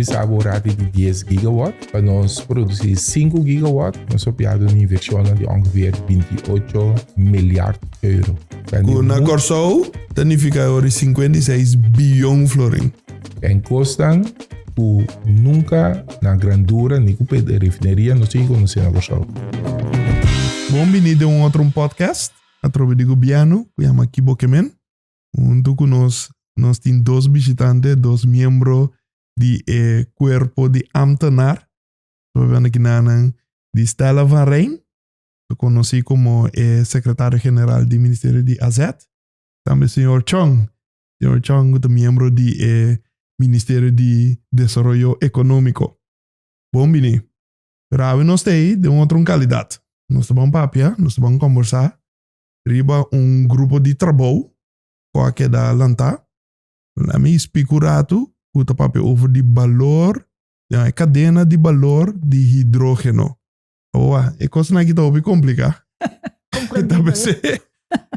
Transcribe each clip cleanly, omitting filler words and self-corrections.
bisa bo rati di 10 gigawatt. Pa nos produsí 5 gigawatt, nos ta piado un invershon di ongeveer 28 miljard euro. Ku na Kòrsou ta nifiká ori 56 bion florin. En kosnan ku nunka na grandura ni ku refineria nos tin konosé na Kòrsou. Bon bini den un otro un podcast atrobe di gobièrnu ku yama Kibo Kemen. Huntu ku nos nos tin dos bishitante, dos miembro di e kuerpo di ambtenaar. Nos ta aki nan di Stella van Rijn, konosí komo e sekretario general di Ministerio di AZ. Tambe señor Chong, señor Chong ku ta miembro di e Ministerio di Desaroyo Ekonómiko. Bon bini. Pero awe nos ta ei den un otro kalidat. Nos ta ban papia, nos ta ban kombersá riba un grupo di trabou ku a keda lantá. Lami spik un ratu ku ta papia over di balor, e kadena di balor di hidrógeno. Awa, e kosnan aki ta hopi kompliká. Ta p'esei,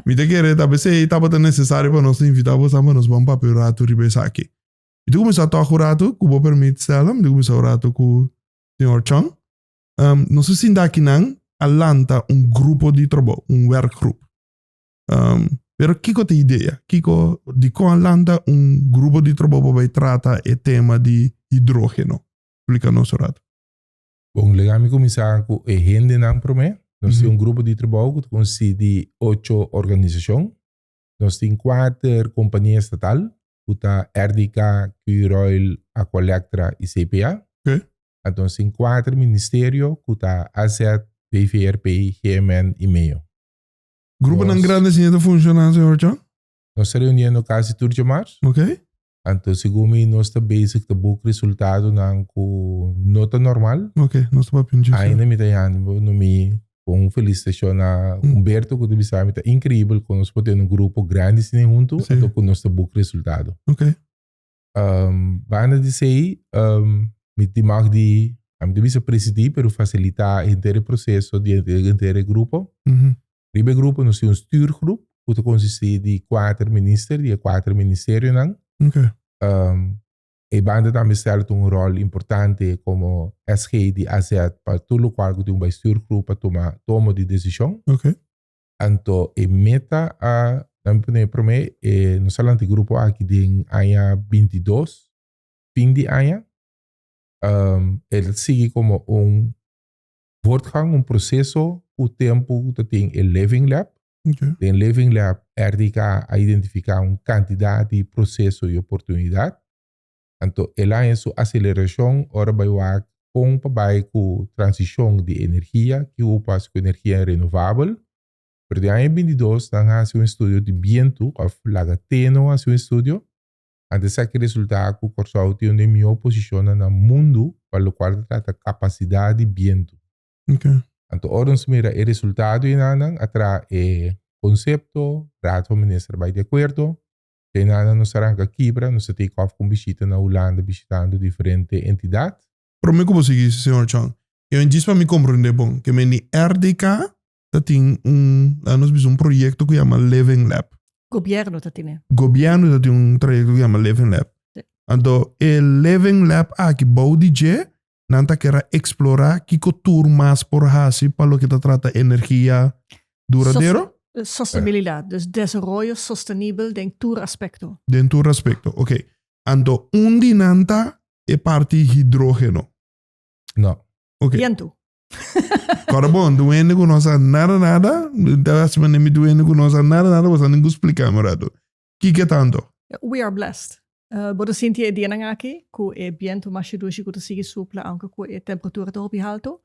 mi ta kere ta p'esei tabata nesesario pa nos invitá bo pa nos ban papia un ratu riba esaki. Mi ta kuminsá tòg un ratu, ku bo permit Stella, mi ta kuminsá un ratu ku señor Chong. Nos a sinta akinan a lanta un grupo di trabou, un werkgroep. Pero kiko ta e idea? Kiko, dikon a lanta un grupo di trabou pa bai trata e tema di hidrógeno? Splika nos un ratu. Bon, lega mi kuminsá ku e hendenan promé. Nos tin un grupo di trabou ku ta konsistí di ocho organisashon. Nos tin kuater kompania estatal ku ta RDK, Curoil, Aqualectra i CPA. Anto nos tin kuater ministerio ku ta AZ, BVRP, GMN i meo. Gruponan grandi asina ta funshoná, señor Chong? Nos ta reuniendo kasi tur djamars. Anto segun mi nos ta bezig ta boek resultadonan ku no ta normal. Ok, nos ta papia un djis. Ainda mi ta yanda no mi con un felicitacion na Humberto ku ta bisa mi ta increibel ku nos por tene un grupo grandi asina huntu anto ku nos ta boek resultado. Banda di esei mi tin mag di mi ta bisa presidí pero fasilitá henter e proseso di henter e grupo. Riba e grupo nos tin un stuurgroep ku ta konsistí di kuater minister di e kuater ministerionan. E banda tambe stèl ta un ròl importante komo SG di AZ pa tur lokual ku tin un bai stuurgroep pa tuma tomo di desishon. Anto e meta a nan pone promé e nos a lanta e grupo aki den aña 22, fin di aña. E ta sigui komo un voortgang, un proseso ku tempu ku ta tin e Living Lab. Den Living Lab RDK a identifiká un kantidat di proseso i oportunidat. Anto el a haña su aselerashon ora bai wak kon pa bai ku transishon di energia, kiko ku pasa ku energia renovabel. Pero den aña 22 nan hasi un estudio di bientu òf laga Teno hasi un estudio. Anto esaki resultá ku Kòrsou tin un di e mihó posishonnan na mundu pa lokual ta trata kapasidat di bientu. Anto ora nos mira e resultado enanan a traha e konsepto, Raad van Minister a bai di akuerdo. Enanan nos a ranka kibra, nos a take off ku un bishita na Hulanda bishitando diferente entidat. Prome ku bo sigui, señor Chong, ke men djis pa mi komprende bon, ke men di RDK ta tin un, laga nos bisa un proyekto ku yama Living Lab. Gobièrnu ta tine. Gobièrnu ta tin un trayekto ku yama Living Lab. Anto e Living Lab aki bou di dje nan ta kera eksplorá kiko tur mas por hasi pa loke ta trata energia duradero. Sostenibilidat, dus desaroyo sostenibel den tur aspekto. Den tur aspekto, oké. Anto un di nan ta e parti hidrógeno. No. Oké. Bientu. Kòrda bon, duende ku no sa nada nada, ta hasi manera mi duende ku no sa nada nada, bo sa nin ku splika mi un ratu. Kiko tanto? We are blessed. Bo ta sinti e dianan aki ku e bientu masha dushi ku ta sigui supla aunke ku e temperatura ta hopi haltu.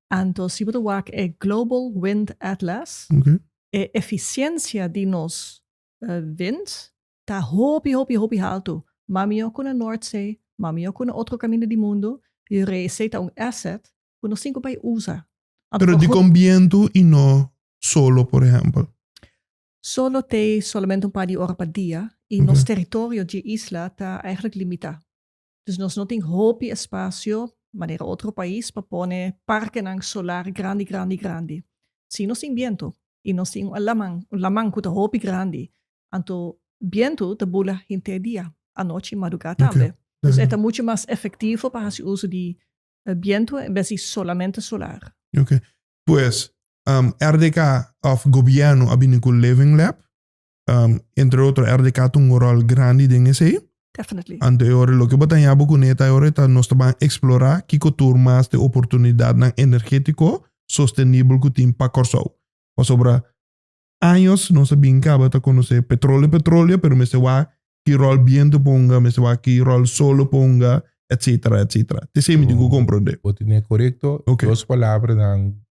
Anto si bo ta wak e Global Wind Atlas, e efisiensia di nos wind ta hopi hopi hopi haltu. Mas mihó ku na Noordzee, mas mihó ku na otro kaminda di mundu. I esei ta un asset ku nos tin ku bai usa. Pero dikon bientu i no solo por ehèmpel? Solo t'ei solamente un par di ora pa dia i nos teritorio dje isla ta eigenlijk limitá. Dus nos no tin hopi espasio manera otro pais pa pone parkenan solar grandi grandi grandi. Si nos tin bientu i nos tin un laman, un laman ku ta hopi grandi, anto bientu ta bula henter dia, anochi madrugá tambe. Dus e ta mucho mas efectivo pa haci uso di biento en bes di solamente solar. Ok. Pues, RDK of gobierno a bini cu Living Lab. Entre otro RDK ta un rol grandi den esey. Definitely. Anto e ora loke bo ta haña bo kuné ta e ora ta nos ta ban eksplorá kiko tur mas di oportunidatnan energétiko sostenibel ku tin pa Kòrsou. Pasobra años nos a bin kaba ta konosé petróleo petróleo pero mester wak ki ròl bientu por hunga, mester wak ki ròl solo por hunga etcetera etcetera. Te esei mi tin ku komprondé. Bo tene korekto. Oké. Dos palabranan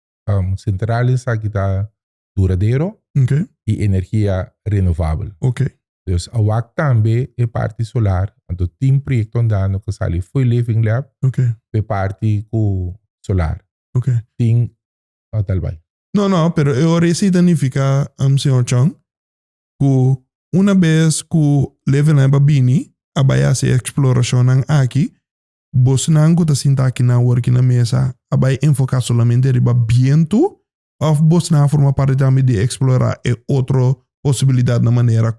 sentral esaki ta duradero Ok. y energia renovabel. Ok. Dus a wak tambe e parti solar, anto tin proyecto andando cu sali fo'i Living Lab Ok. p'e parti cu solar. Ok. Tin, oh, tal bai. No, no, pero e ora esey ta nifica, señor Chong, cu una bes cu Living Lab a bini, a bay haci e exploracionnan aki, bosnan cu ta sinta aki na awor aki na mesa a bay enfoca solamente riba bientu Of bosnan a forma parti tambe di explora e otro posibilidadnan manera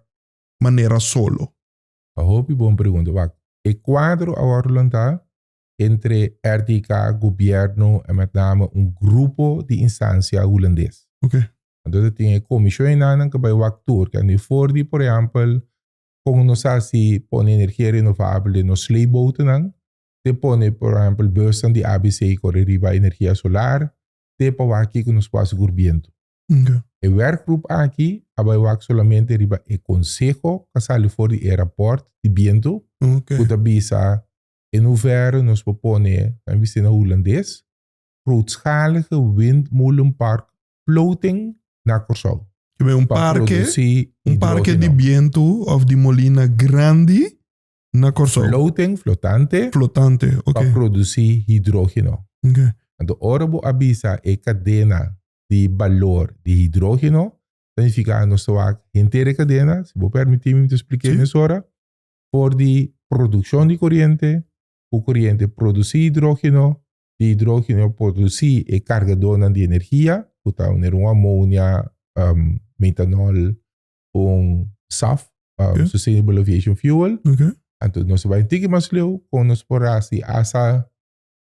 manera solo? Ta hopi bon pregunta. Wak, e cuadro a wòrdu lantá entre RTK, gobierno en met name un grupo di instancia hulandes. Ok. Anto ta tin e comision enanan ku bai wak tur. Kende for di, por ehempel, kon nos a hasi pone energia renovabel den nos sleepbotennan, te pone, por ehempel, busnan di ABC kore riba energia solar, te pa wak kiko nos por hasi ku bientu. Okay. E werkgroep aki a bai wak solamente riba e konseho ku a sali for di e rapòrt di bientu Okay. ku ta bisa in hoeverre nos por pone, nan bisa na hulandes, grootschalige windmolenpark floating na Kòrsou. Ke men un Pa parke, produsí un parke di hidrógeno. bientu òf di molina grandi na Kòrsou. Floating, flotante, Flotante, pa ok. produsí hidrógeno. Ok. Anto ora bo a bisa e kadena di balor di hidrógeno, ta nifiká nos ta wak henter e kadena, si bo permití mi mi ta splik'é Sí. mesora, for di produkshon di koriente, ku koriente produsí hidrógeno, di hidrógeno produsí e kargadónan di energia, ku ta manera un amonia, metanol, un SAF, Ok. Sustainable Aviation Fuel. Ok. Anto nos ta bai un tiki mas leu kon nos por hasi asa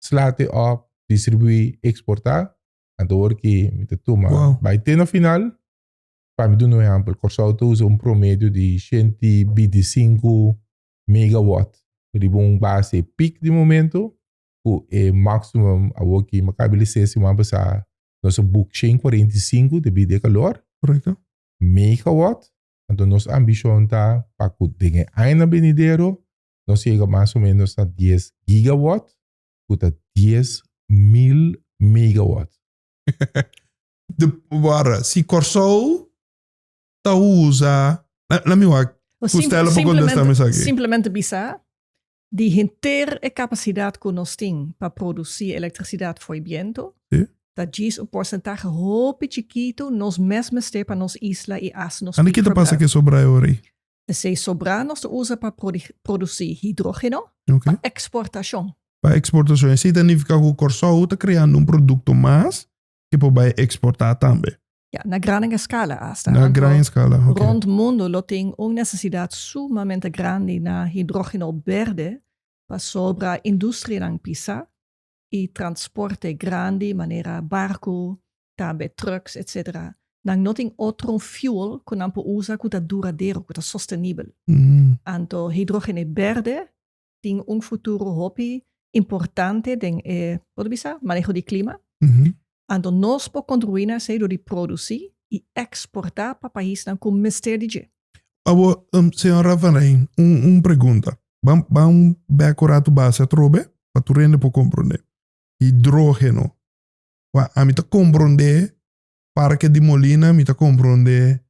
slate op, distribuí, eksportá. Anto awor ki mi ta tuma Wow. bai te na final. Pa mi duna un ehèmpel, Kòrsou ta usa un promedio di 125 megawatt riba un base piek di momento ku e maximum awor ki mi a kaba di siman pasá nos a boek 145 debí di e kalor. Korekto. Megawatt. Anto nos ambishon ta pa ku den e añanan benidero nos yega mas o menos na 10 gigawatt, ku ta 10,000 megawatt. De wara, si Kòrsou ta usa, la mi wak, ku Stella por kontestá mi esaki. Simplemente bisa di henter e kapasidat ku nos tin pa produsí elektrisidat for e bientu, Sí. ta djis un porsentahe hopi chikitu nos mes mester pa nos isla i hasta nos Anda ki ta pasa piekverbruik. ku e sobrá e ora ei? Esei sobrá nos ta usa pa produsí hidrógeno Ok. pa eksportashon. Pa eksportashon. Esei ta nifiká ku Kòrsou ta kreando un produkto mas ku por bai eksportá tambe. Ja, na gran escala hasta. Na Anto, gran escala, ok. Rond mundo lo tin un necesidad sumamente grandi na hidrogeno berde pasobra industrianan pisa y transporte grandi manera barco, tambe trucks etc. Nan no tin otro fuel cu nan por usa cu ta duradero, cu ta sostenibel. Anto hidrogeno berde tin un futuro hopi importante den e, por bisa, maneho di klima. Anto nos por kontribuí na esei dor di produsí i eksportá pa paisnan ku mester di dje. Awor, señora Van Rijn, un, un pregunta. Ban, ban bek un ratu base atrobe, pa tur hende por komprondé. Hidrógeno. Wa, ami ta komprondé parke di molina, mi ta komprondé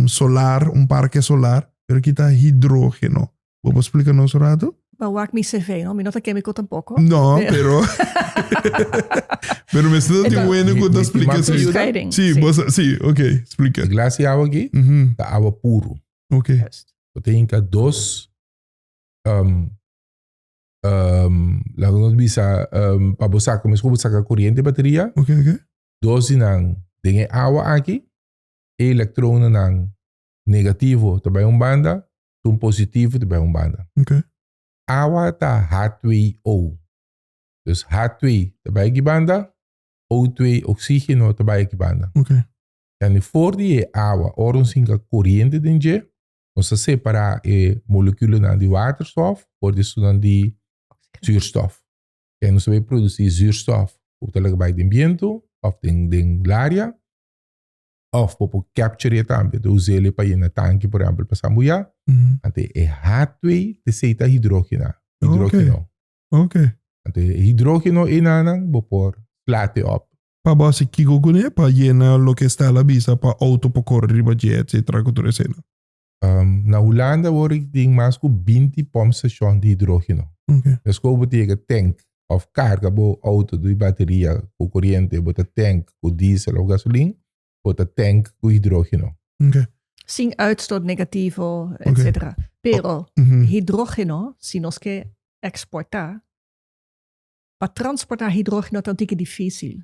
solar, un parke solar, pero kita hidrógeno. Bo por splika nos un rato? Ba wak mi CV, no? Mi no ta kemiko tampoko. No, pero pero mester ta tin wende ku ta splika si. Scheiding. Sí, bo sa, sí, ok, splika. E glas di awa aki ta awa puru. Ok. Juist. Bo ta hinka dos laga nos bisa pa bo saka, meskos bo saka koriente bateria. Ok, ok. Dos di nan den e awa aki, e elektronenan negativo ta bai un banda, un positivo ta bai un banda. Ok. Awa ta H2O. Dus H2 ta bai aki banda, O2 oxígeno ta bai aki banda. Yani for di e awa, ora nos hinka koriente den dje, nos ta separá e molekulenan di waterstof for di esunnan di zuurstof. En nos ta bai produsí zuurstof ku ta laga bai den bientu òf den den laria òf bo por capture e tambe ta us'é pa yena tanki por ehèmpel pa sambuyá. Anto e H2 t'esei ta hidrógena, hidrógeno. Anto e hidrógeno enanan bo por slate op. Pa bo hasi kiko kuné? Pa yena loke Stella bisa pa outo por kore riba dje etcetera ku tur esena. Na Hulanda awor tin mas ku 20 pompstation di hidrógeno. Meskos bo ta yega tank òf karga bo outo di bateria ku koriente, bo ta tank ku diesel òf gasolin, bo ta tank ku hidrógeno. Sin uitstoot negativo, etcetera. Pero hidrógeno, si nos ke eksportá, pa transportá hidrógeno ta un tiki difísil.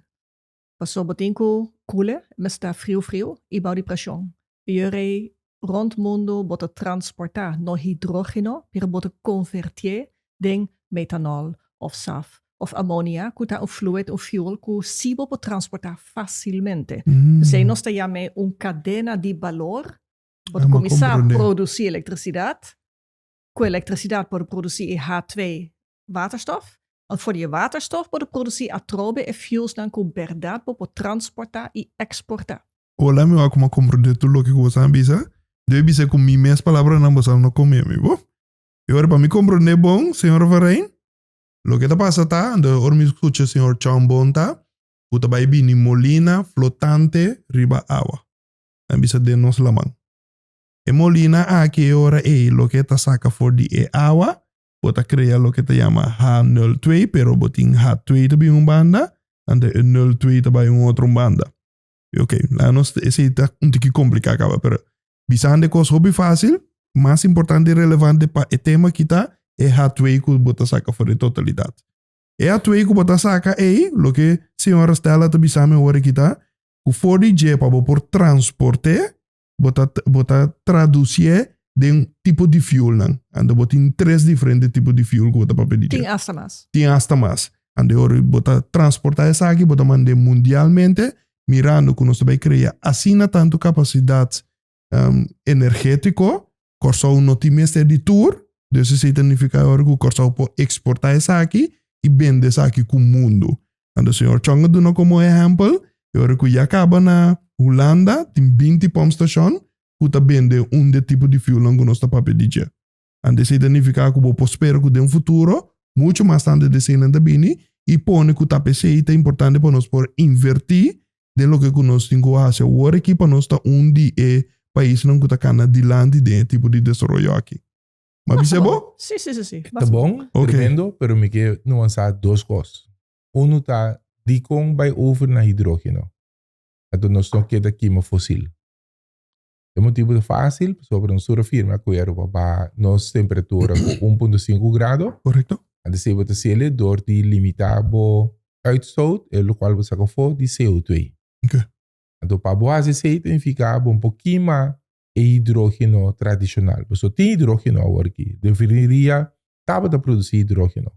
Pasobra bo tin ku kule, mester ta friu friu i bou di preshon. Yurei rond mundu bo ta transportá no hidrógeno, pero bo ta konvertié den metanol òf saf òf amonia ku ta un fluid, un fuel ku sí bo por transportá fásilmente. P'esei nos ta yam'é un kadena di balor. Bo ta kuminsá produsí elektrisidat, ku elektrisidat bo ta produsí e H2 waterstof. Want for di e waterstof bo ta produsí atrobe e fuelsnan ku bèrdat bo por transportá i eksportá. Hola mi wak kuma komprondé tur loke ku boso a bisa. Debe bisa ku mi mes palabranan boso no komé mi bo. I ora pa mi komprondé bon, señor Van Rijn, loke ta pasa ta, anto ora mi skucha señor Chong bon ta, ku ta bai bini molina flotante riba awa. Nan bisa den nos laman. E molina aki e ora ei loke ta saka for di e awa, bo ta krea loke ta yama H02, pero bo tin H2 ta bin un banda, anto e 02 ta bai un otro banda. Ok, laga nos, esei ta un tiki kompliká kaba, pero bisando e kos hopi fásil, mas importante i relevante pa e tema aki ta e H2 ku bo ta saka for di totalidat. E H2 ku bo ta saka ei, loke señora Stella ta bisa mi awor aki ta, ku for di dje pa bo por transport'é, bo ta bo ta traducié den tipo di fuelnan. Anto bo tin tres diferente tipo di fuel ku bo ta papia di dje. Tin hasta mas. Tin hasta mas. Anto e ora bo ta transportá esaki, bo ta mand'é mundialmente, mirando ku nos ta bai krea asina tantu kapasidat energétiko, Kòrsou no tin mester di tur, dus esei ta nifiká e ora ku Kòrsou por eksportá esaki i bende esaki ku mundu. Anto señor Chong a duna komo ehèmpel e ora ku ya kaba na Hulanda tin 20 pompstation ku ta bende un de tipo di fuelnan ku nos ta papia di dje. Anto esei ta nifiká ku bo por spera ku den futuro muchu mas tantu di eseinan ta bini i pone ku ta p'esei ta importante pa nos por invertí den loke ku nos tin ku hasi awor aki pa nos ta un di e paisnan ku ta kana dilanti den e tipo di desaroyo aki. Ma bisa bo? Sí, sí, sí, sí. Ta bon, tremendo, pero mi ke nuansá dos kos. Unu ta dikon bai over na hidrógeno? Anto nos no keda kima fosil. E motibu ta fásil, pasobra nos tur a firma akuerdo pa baha nos temperatura ku 1.5 grado. Korekto. Anto esei bo ta sele dor di limitá bo uitstoot, e lokual bo saka afó, di CO2. Oké. Anto pa bo hasi esei ta nifiká bo por kima e hidrógeno tradishonal. Pasobra tin hidrógeno awor aki. Refineria tabata produsí hidrógeno.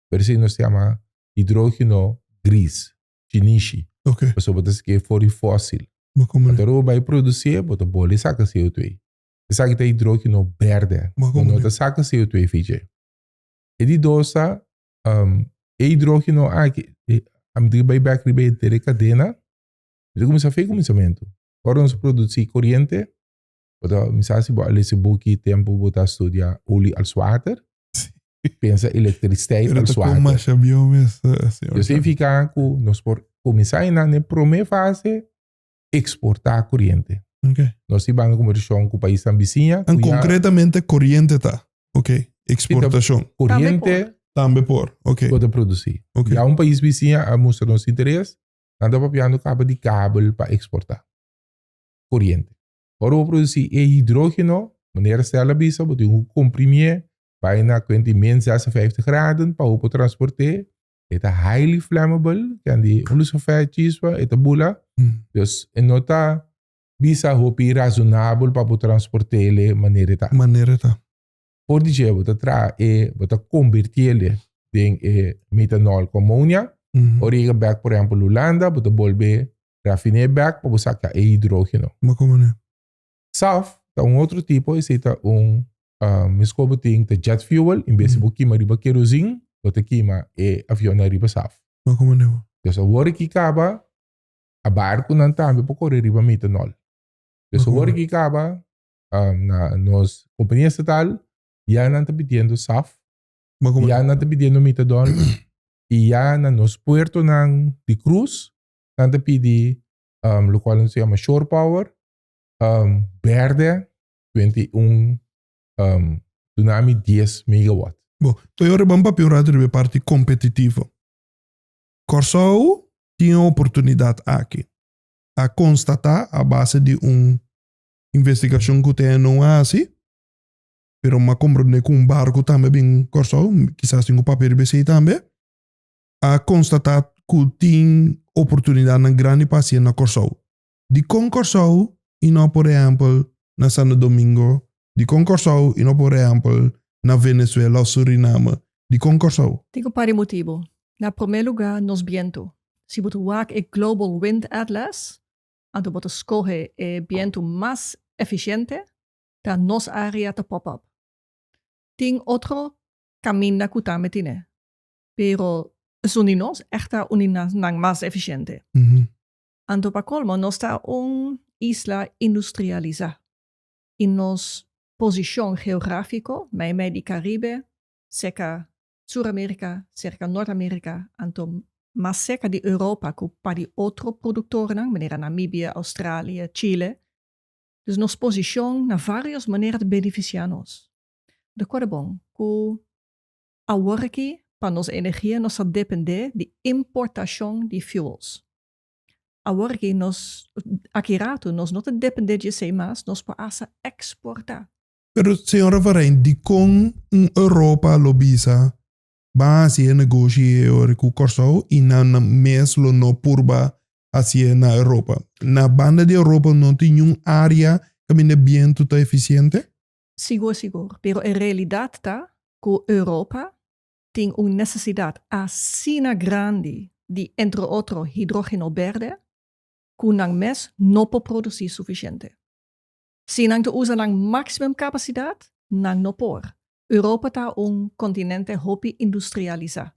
Pero esei nos ta yama hidrógeno gris, chinishi. Oké. Pasobra bo ta sake for di fósil. Bo komprendé. Anto ora bo bai produsí, bo ta boli saka CO2. Esaki ta hidrógeno bèrdè. Bo Bo no komprendé. ta saka CO2 fi dje. E di dos ta, e hidrógeno aki, ami ta bai bèk riba henter e kadena, mi ta kuminsá fe kuminsamentu. Ora nos produsí koriente, bo ta mi sa si bo a lesa buki tempu bo ta studia olie als water, pensa elektristeit Pero als ta kon water. masha bieu mes, eh, señor. Yo significa ku nos por kuminsá einan den promé fase eksportá koriente. Ok. Nos tin banda kombershon ku paisnan bisiña En ku ya konkretamente koriente ta. Ok. Eksportashon. koriente Tambe por. Ok. bo ta produsí. Ok. Ya un pais bisiña a mustra nos interes, nan ta papiando kaba di kabel pa eksportá koriente. Ora bo produsí e hidrógeno, manera Stella a bisa, bo tin ku komprimié bai na kuenta di min 56 graden pa bo por transport'é. E ta highly flammable, ken di un lusofè chispa e ta bula. Dus e no ta bisa hopi razonabel pa bo transport'é manera e ta. Manera e ta. For di dje bo ta traha e, bo ta konvertiele den e metanol ku amonia. Ora yega bèk por ehèmpel Hulanda, bo ta bolbe rafiné bèk pa bo saka e hidrógeno. Ma komo ne? SAF ta un otro tipo, esei ta un meskos bo tin ta jet fuel, en bes di bo kima riba kerozin, bo ta kima e avionnan riba SAF. Ma komo ne? Dus awor aki kaba, a barkunan tambe por kore riba metanol. Dus awor aki kaba, na nos kompania estatal, ya nan ta pidiendo SAF, ya nan ta pidiendo metadon, i ya na nos puertonan di krus, nan ta pidi um, lokual nos yama shore power, um, berde, 21, um, dunami 10 megawatt. Bo, to yore ban papia un rato riba e parti kompetitivo. Kòrsou tin e oportunidat aki. A konstatá a base di un investigashon ku TNO a hasi, pero m'a komprondé ku un barku tambe bin Kòrsou, kisas tin ku papia riba esei tambe, a konstatá ku tin oportunidatnan grandi pa hasié na Kòrsou. Dikon Kòrsou i no por ehèmpel na Santo Domingo? Dikon Kòrsou i no por ehèmpel na Venezuela òf Suriname? Dikon Kòrsou? Tin un par di motibu. Na promé lugá nos bientu. Si bo ta wak e Global Wind Atlas, anto bo ta skohe e bientu mas efisiente, ta nos área ta pop up. Tin otro kaminda ku tambe tine, pero esun di nos ègt ta un di nan mas efisiente. Anto pa kolmo nos ta un isla industrialisá i nos posishon geográfiko meimei di Karibe, serka Sur Amerika, serka Nort Amerika, anto mas serka di Europa ku pa di otro produktornan, manera Namibia, Australia, Chile. Dus nos posishon na vários manera ta benefisiá nos. Bo ta kòrda bon ku awor aki pa nos energia nos ta dependé di importashon di fuels. Awor aki nos, aki ratu nos no ta dependé di esei mas, nos por asta eksportá. Pero señora Varijn, dikon un Europa lo bisa ban hasi e negoshi e ora ku Kòrsou i nan mes lo no purba hasié na Europa? Na banda di Europa no tin niun área kaminda bientu ta efisiente? Sigur, sigur. Pero e realidat ta ku Europa tin un nesesidat asina grandi di entre otro hidrógeno bèrdè ku nan mes no por produsí sufisiente. Si nan ta usa nan maximum capacidad, nan no por. Europa ta un continente hopi industrialisa.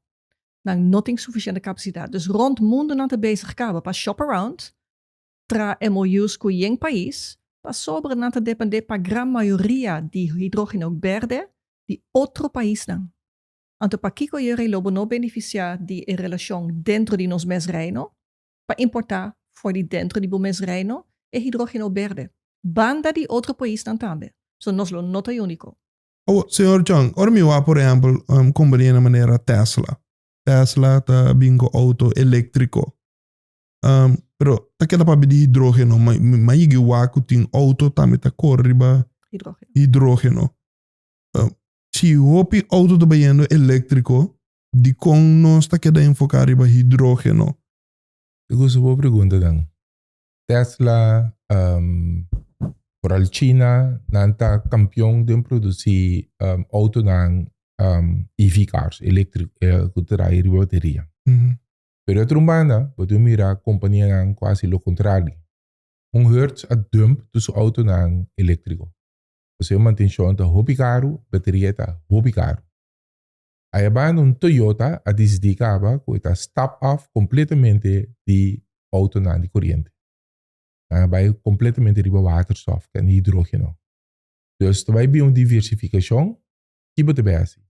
Nan no tin suficiente capacidad. Dus rond mundo nan ta bezig caba pa shop around, traha MOU's cu yen pais, pasobra nan ta depende pa gran mayoria di hidrogeno berde di otro paisnan. Anto pakico yere lo bo no beneficia di e relacion dentro di nos mes reino? pa importá for di dentro di bo mes reino e hidrógeno berde, banda di otro paisnan tambe, so nos lo no ta e úniko. Awor, señor Chong, ora mi wak por ehèmpel un kompania manera Tesla, Tesla ta bin ku outo eléktriko, pero ta keda papia di hidrógeno, ma mi a yega wak ku tin outo tambe ta kore riba hidrógeno. Si hopi outo ta bayendo eléktriko, Dikon nos ta keda enfoká riba hidrógeno? Mi gusta bo pregunta dan. Tesla, um, vooral China, nan ta kampion den produsí um, autonan um, EV cars, eléctrico, eh, ku trae riba bateria. Pero otro banda, bo tin mira kompanianan ku hasi lo kontrario. Un Hertz a dump tur su autonan eléktriko. Pasobra e mantenshon ta hopi karu, bateria ta hopi karu. Ayabanda un Toyota a disidí kaba ku e ta stap af kompletamente di outonan di koriente. Nan a bai kompletamente riba waterstof, ku hidrógeno. Dus ta bai bin un diversifikashon, ki bo ta bai hasi?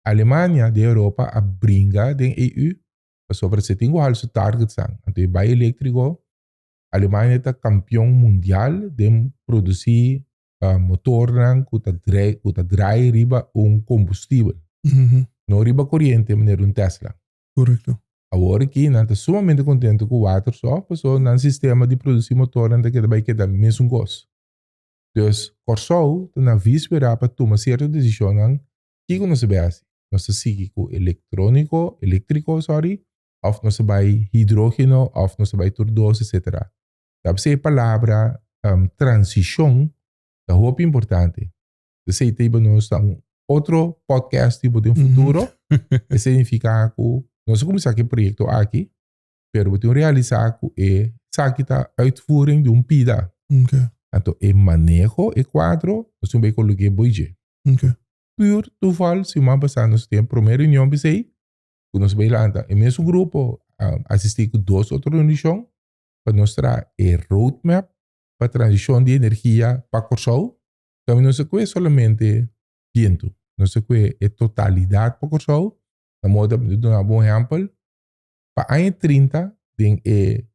Alemania den Europa a bringa den EU pasobra se tin ku hal su targetsnan. Anto e bai eléktriko, Alemania ta kampion mundial den produsí motornan ku ta drai ku ta drai riba un kombustibel. No riba koriente manera un Tesla. Korekto. Awor aki nan ta sumamente kontento ku waterstof pasobra nan sistema di produsí motornan ta keda bai keda mesun kos. Dus Kòrsou ta na víspera pa tuma sierto desishonnan kiko nos ta bai hasi. Nos ta sigui ku elektróniko, eléktriko sòri, òf nos ta bai hidrógeno òf nos ta bai tur dos etsetera. Ta p'esei e palabra transishon ta hopi importante. P'esei ta hiba nos ta un. Otro podcast tipo den futuro, e significa ku nos a kuminsá ku e proyekto aki, pero bo tin realisá ku esaki ta uitvoering di un pida. Anto e maneho, e kuadro, nos tin bai kolog'é boi dje. Pur toeval, siman pasá nos tin e promé reunion p'esei, ku nos bai lanta e mesun grupo, asistí ku dos otro reunishon pa nos traha e roadmap pa transishon di energia pa Kòrsou. Tambe no se kue solamente bientu, no se kue e totalidat pa Kòrsou. Na moda, mi ta duna bo un ehèmpel, pa aña 30 den e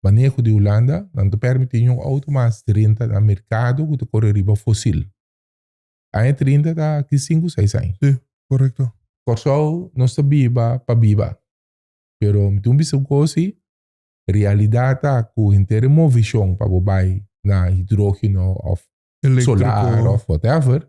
maneho di Hulanda, nan ta permití niun outo mas drenta na merkado ku ta kore riba fosil. Aña 30 ta aki sinku, seis aña. Sí, korekto. Kòrsou nos ta biba pa biba, pero mi tin un bisa un kos si, Realidat ta ku henter e movishon pa bo bai na hidrógeno òf solar òf whatever,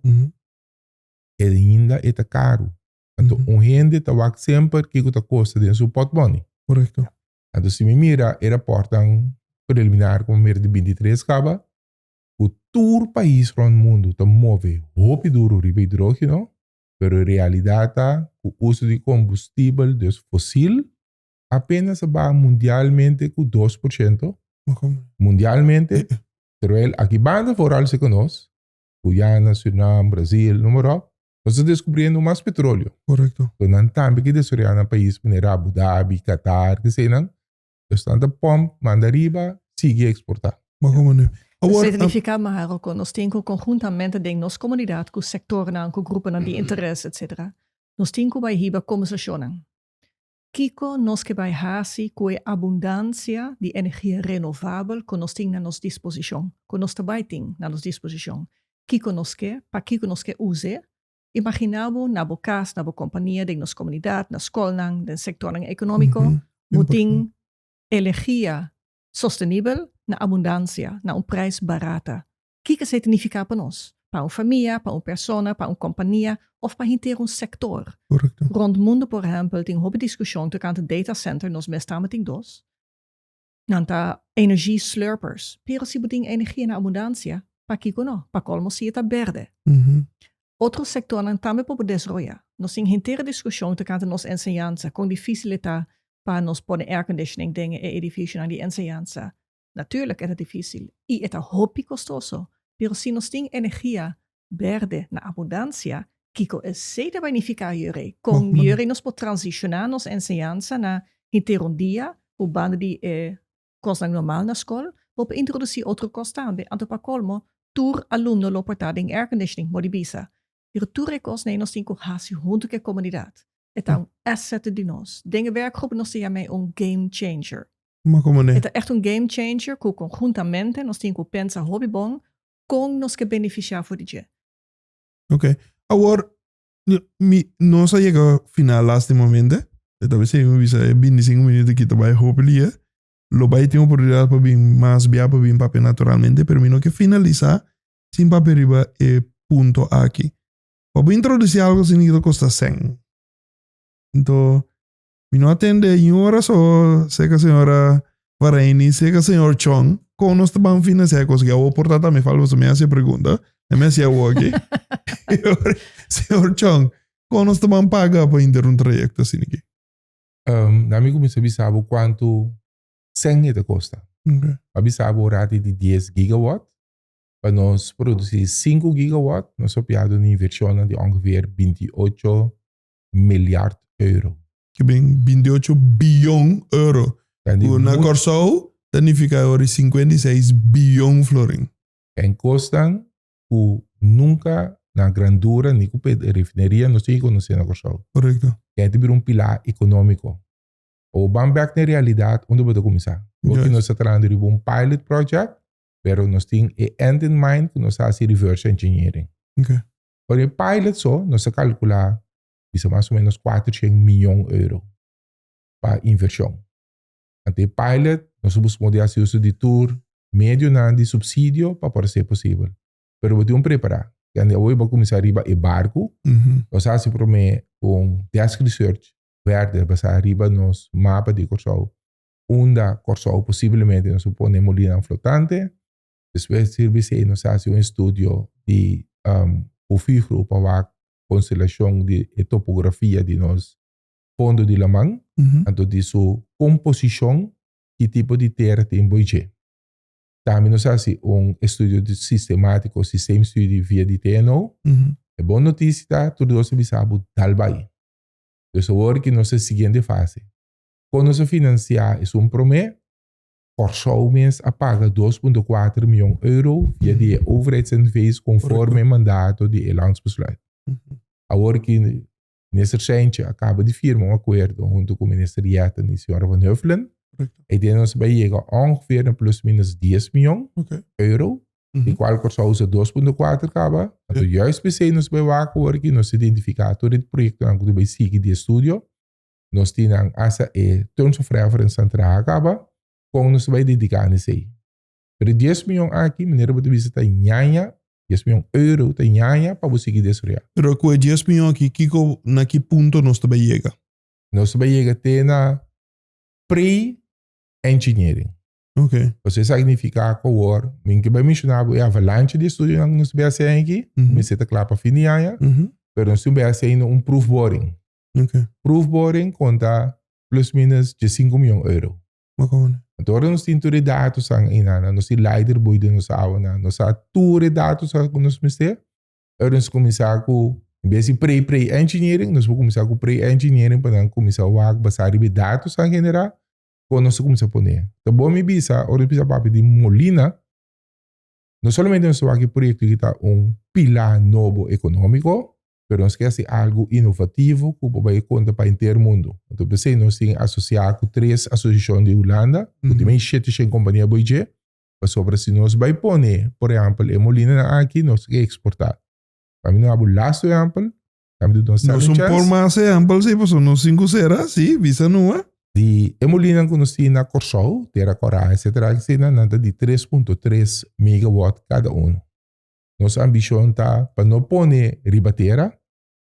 e ainda e ta karu. Anto un hende ta wak semper kiko ta kosta den su pòtmòni. Korekto. Anto si mi mira e rapòrtnan preliminar ku mi mira di 23 kaba, ku tur pais rònt mundu ta move hopi duru riba hidrógeno, pero e realidat ta ku uso di kombustibel, dus fosil, apenas a baha mundialmente ku 2%. Mundialmente, terwijl aki banda vooral se konos, Guyana, Surinam, Brasil, noem maar op, nos ta descubriendo mas petróleo. Correcto. So nan tambe ke desaroyá nan pais manera Abu Dhabi, Qatar, ke nan. Dus nan ta pomp, manda riba, sigui exportá. Maar como nu? Awor, Significa maar ku nos tin ku konhuntamente den nos komunidat, ku sektornan, ku gruponan di interes, etc. Nos tin ku bai hiba kombersashonnan. Kiko nos ke bai hasi ku e abundansia di energia renovabel ku nos tin na nos disposishon, ku nos ta bai tin na nos disposishon? Kiko nos ke? Pakiko nos ke us'e? Imaginá bo na bo kas, na bo kompania, den nos komunidat, na skolnan, den sektornan ekonómiko, bo tin energia sostenibel na abundansia, na un preis barata. Kiko esei ta nifiká pa nos? Pa un famia, pa un persona, pa un kompania òf pa henter un sektor? Korekto. Rònt mundu, por ehèmpel, tin hopi diskushon tokante data center, nos mes tambe tin dos. Nan ta energie slurpers. Pero si bo tin energia na abundansia, pakiko no? Pa kolmo si e ta berde. Otro sektornan tambe por por desaroyá. Nos tin henter e diskushon tokante nos enseñansa, kon difísil e ta pa nos pone airconditioning den e edifisionan di enseñansa. Natuurlijk e ta difícil i e ta hopi kostoso, pero si nos tin energia berde na abundansia, kiko esei ta bai nifiká yere? Kon yere nos por transishoná nos enseñansa na henter un dia ku banda di e kosnan normal na skol, bo por introdusí otro kos tambe. Anto pa kolmo, tur alumno lo por ta den airconditioning, bo di bisa. Pero tur e kosnan ei nos tin ku hasi huntu ku e komunidat. E ta un asset di nos. Den e werkgroep nos ta yam'é un game changer. Ma komo ne? E ta echt un game changer ku konhuntamente nos tin ku pensa hopi bon kon nos ke benefisiá for di dje. Ok. Awor, mi nos a yega final lastimamente. E ta bisa mi bisa e 25 minuut aki ta bai hopi lia. Lo bai tin oportunidat pa bin mas bia pa bin papia naturalmente, pero mi no ke finalisá sin papia riba e punto aki. Pa bo introduci algo asina ta costa cen. Entonces, mi no atende ni un ora so, seca señora Vareni, seca señor Chong, con nos ta ban financia e cosa que awo por ta tambe falta, pasobra mi haci e pregunta, e mi haci awo aki. Señor Chong, con nos ta ban paga pa inter un trayecto asina aki? Na mi cuminsa bisa bo cuanto cen e ta costa. A bisa bo rati di 10 gigawatt. Pa nos produci 5 gigawatt, nos a piado un inversionnan di ongeveer 28 miljard euro. Ke ben 28 biyon euro. Ku na Kòrsou ta nifiká ori 56 biyon florin. En kosnan ku nunka na grandura ni ku refineria nos tin konosé na Kòrsou. Korekto. Kende ta bira un pilar ekonómiko. Abo ban bèk na e realidat unda bo ta kuminsá. Oki nos ta trahando riba un pilot project. Pero nos tin e end in mind ku nos ta hasi reverse engineering. Okay. Pa e pilot so, nos ta kalkulá bisa mas o menos 400 miyon euro pa invershon. Anto e pilot, nos a buska modo di hasi uso di tur medionan di supsidio pa por hasi posibel. Pero bo tin un prepará. Kende awor bo a kuminsá riba e barku, nos a hasi promé un desk research verder basá riba nos mapa di Kòrsou. Unda Kòrsou posiblemente nos por pone molinanan flotante. Despues sirbi esei nos hasi un estudio di. ku FIGRO pa wak konstelashon di e topografia di nos fondo di laman, anto di su komposishon, ki tipo di tera tin bo dje. Tambe nos a hasi un estudio sistematiko, systeemstudie, via di TNO. E bon notisia ta tur dos a bisa bo dal bai. Dus awor ki nos ta siguiente fase. Kon nos a finansiá esun promé? Kòrsou mes a paga 2.4 mion euro via di e overheids-NV's konforme e mandato di e landsbesluit. Awor ki Minister Cijntje a kaba di firma un akuerdo huntu ku Minister Jetten i señora Van Huffelen, e den nos bai yega ongeveer na plus minus 10 mion euro, di kual Kòrsou usa 2.4 kaba. Anto juist p'esei nos bai wak awor ki nos identifiká tur e proyektonan ku ta bai sigui di e studio. Nos tin nan hasta e terms of reference nan traha kaba, kon nos ta bai dediká na esei. Pero e 10 mion aki, manera bo ta bisa, ta ñaña, 10 mion euro ta ñaña pa bo sigui desaroyá. Pero ku e 10 mion aki, kiko, na ki punto nos ta bai yega? Nos ta bai yega te na pre-engineering. Ok. Pasobra esaki nifiká ku awor, mi ke bai menshoná bo e avalancha di estudionan ku nos ta bai hasi aki, mester ta kla pa fin di aña, pero nos tin bai hasi ainda un proefboring. Ok. Proefboring konta plus minus 15 mion euro. Maar kon? Anto ora nos tin tur e datonan einan, nos tin leider boei den nos awanan, nos sa tur e datonan ku nos mester, ora nos kuminsá ku, en bes di pre pre engineering, nos por kuminsá ku pre engineering pa nan kuminsá wak basá riba e datonan generá, kon nos ta kuminsá pone. Ta bon mi bisa, ora nos bisa papia di molina, no solamente nos ta wak e proyekto ki ta un pilá nobo ekonómiko, pero nos ke hasi algu inovativo ku por bai konta pa henter mundu. Anto p'esei nos tin asosiá ku tres asosiashon di Hulanda, ku tin 700 kompania bo dje, pasobra si nos bai pone, por ehèmpel, e molinanan aki, nos ke eksportá. Pa mi no habu lastu ehèmpel, pa mi duna un second Nos un chance. por mas ehèmpel si, pasobra nos tin ku sera, si, bisa nua. Di e molinan ku nos tin na Kòrsou, Tera Kòrá, etsetera, asina, nan ta di 3.3 megawatt kada unu. Nos ambishon ta pa no pone riba tera,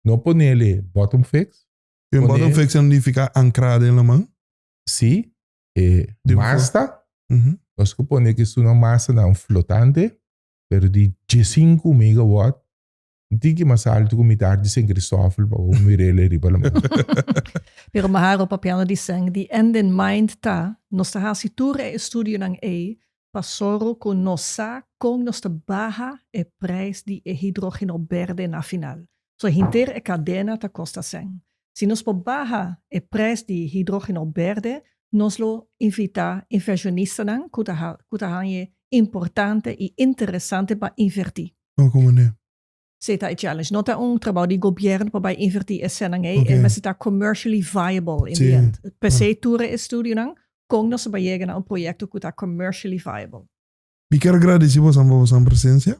no ponele bottom fix. E bottom fix a nifica ancra den laman? Si, e masta. Nos ke pone ki su nan mastanan flotante, pero di diesinku megawatt, un tiki mas alto ku mitar di Sint Christoffel pa bo mirele riba laman. Pero Maharo papiando di sèn, di end in mind ta, nos ta hasi tur e estudionan ei pa soru ku nos sa kon nos ta baha e prijs di e hidrogeno berde na final. So henter e kadena ta kosta sèn. Si nos por baha e prijs di hidrogeno berde, nos lo invitá inversionistanan ku ta ku ta hañ'e importante i interesante pa invertí. Oh, komo ne? Esei ta e challenge. No ta un trabou di gobièrnu pa bai invertí e sènnan ei, e mester ta commercially viable in the end. P'esei tur e estudionan kon nos ta bai yega na un proyekto ku ta commercially viable. Mi kier gradisí bosan pa bosan presensia.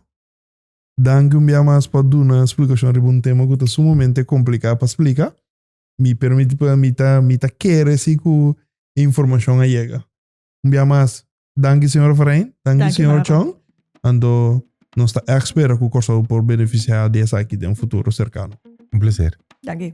Danki un bia mas pa duna splikashon riba un tema ku ta sumamente kompliká pa splika. Mi permití pa mi ta mi ta kere si ku e informashon a yega. Un bia mas, danki señor Frein, danki señor Chong. Anto nos ta ègt spera ku Kòrsou por benefisiá di esaki den futuro serkano. Un plaser. Danki.